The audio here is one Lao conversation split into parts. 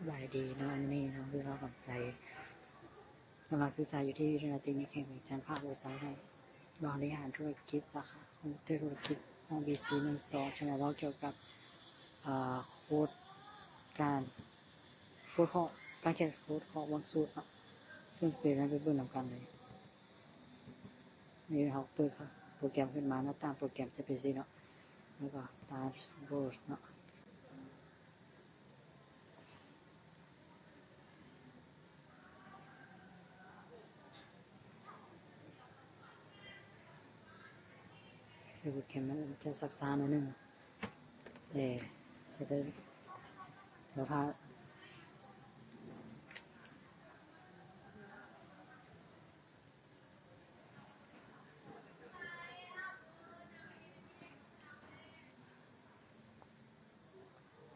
ສະບາຍດີເນາະ ມື້ນີ້ເນາະ ຄືເຮົາກັບໄປ ກຳລັງສຶກສາຢູ່ທີ່ວິທະຍາໄລເຕັກນິກແຫ່ງວຽງຈັນ ພາກວິຊາການບໍລິຫານທຸລະກິດ ສາຂາຄອມພິວເຕີທຸລະກິດ ຫ້ອງ ບີຊີ ໜຶ່ງສອງ ຈະມາເວົ້າກ່ຽວກັບ ອາ ໂຄດການ ໂຄດຂໍ້ ການຂຽນໂຄດຂໍ້ບາງສູດເນາະ ເຊິ່ງຈະເປັນຫຍັງ ໄປເບິ່ງນຳກັນເລີຍ. ນີ້ເຮົາເປີດໂປຣແກຣມຂຶ້ນມາ ໜ້າຕ່າງໂປຣແກຣມຈະເປັນຊີ້ເນາະ ແລ້ວກໍ Start Word ເນາະ. ໂປຣແກຣມມັນຈະຊັກຊ້າໜ້ອຍໜຶ່ງ ແຕ່ ແຕ່ ແຕ່ຖ້າ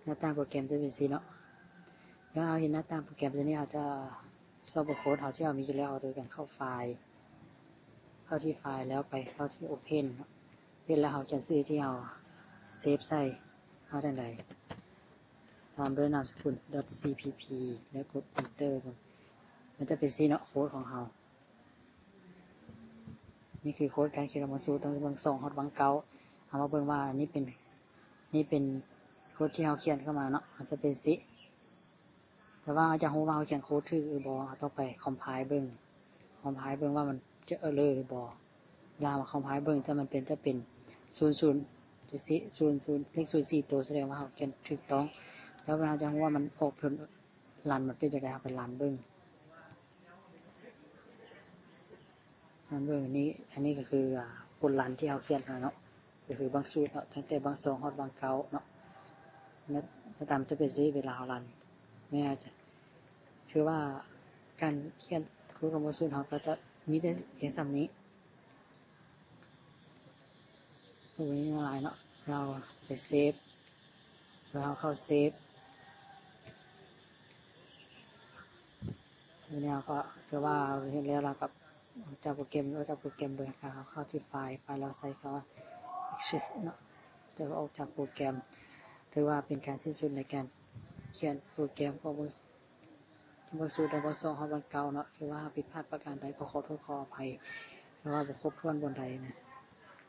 ໜ້າຕ່າງໂປຣແກຣມຈະເປັນຊີ້ເນາະ. ເມື່ອເຮົາເຫັນໜ້າຕ່າງໂປຣແກຣມຕົວນີ້ ເຮົາຈະຊອບໂຄດເຮົາທີ່ເຮົາມີຢູ່ແລ້ວ ໂດຍການເຂົ້າໄຟລ໌ ເຂົ້າທີ່ໄຟລ໌ ແລ້ວໄປເຂົ້າທີ່ Open ເນາະ. Open ແລ້ວເຮົາຂຽນຊື່ທີ່ເຮົາເຊບໃສ່ ເຮົາຈັ່ງໃດ ຕາມດ້ວຍນາມສະກຸນ .cpp ແລ້ວກົດ Enter ມັນຈະເປັນຊີ້ເນາະ ໂຄດຂອງເຮົາ. ນີ້ຄືໂຄດການຂຽນບາງສູດ ຕັ້ງແຕ່ບາງສອງຮອດບາງເກົ້າ. ເຮົາມາເບິ່ງວ່ານີ້ເປັນ ນີ້ເປັນໂຄດທີ່ເຮົາຂຽນເຂົ້າມາເນາະ ມັນຈະເປັນຊີ້. ແຕ່ວ່າເຮົາຈະຮູ້ວ່າເຮົາຂຽນໂຄດຖືກຫຼືບໍ່ ເຮົາຕ້ອງໄປ compile ເບິ່ງ compile ເບິ່ງວ່າມັນຈະ error ຫຼືບໍ່. ເວລາເຮົາມາ compile ເບິ່ງ ຈະ ມັນເປັນ ຈະເປັນ ສູນສູນ ເປັນສີ່ ສູນສູນ ເລກສູນສີ່ໂຕ ສະແດງວ່າເຮົາຂຽນຖືກຕ້ອງ. ແລ້ວເວລາເຮົາຈະຮູ້ວ່າມັນອອກຜົນ run ມັນເປັນຈັ່ງໃດ ເຮົາໄປ run ເບິ່ງ. ອັນເບິ່ງນີ້ ອັນນີ້ກໍຄື ອາ ບົດຣັນທີ່ເຮົາຂຽນມາເນາະ ກໍຄືບາງສູດເນາະ ຕັ້ງແຕ່ບາງສອງຮອດບາງເກົ້າເນາະ. ແລ້ວ ແລ້ວຕາມຈະເປັນຊີ້ ເວລາເຮົາຣັນ ແມ່ນ ຄືວ່າການຂຽນໂຄດຂອງບາງສູດເຮົາກໍຈະມີແຕ່ພຽງສ່ຳນີ້ ບໍ່ມີຫຍັງຫຼາຍເນາະ. ເຮົາໄປເຊບ ແລ້ວເຮົາເຂົ້າເຊບ ແລ້ວກໍຄືວ່າເຮົາເຮັດແລ້ວ ແລ້ວກໍອອກຈາກໂປຣແກຣມ ອອກຈາກໂປຣແກຣມໂດຍການເຮົາເຂົ້າທີ່ໄຟລ໌ ໄຟລ໌ ແລ້ວໃສ່ຄຳວ່າ exit ເນາະ ຈະອອກຈາກໂປຣແກຣມ. ຖືວ່າເປັນການສິ້ນສຸດໃນການຂຽນໂປຣແກຣມຂອງ ຂອງບາງສູດ ແລະ ບາງຊ່ອງຂອງບາງເກົ່າເນາະ. ຖືວ່າເຮົາຜິດພາດປະການໃດກໍຂໍໂທດຂໍອະໄພ ຖ້າວ່າບໍ່ຄົບຖ້ວນບ່ອນໃດນະ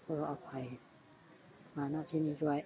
ຂໍອະໄພມາ ນະ ທີ່ນີ້ດ້ວຍ.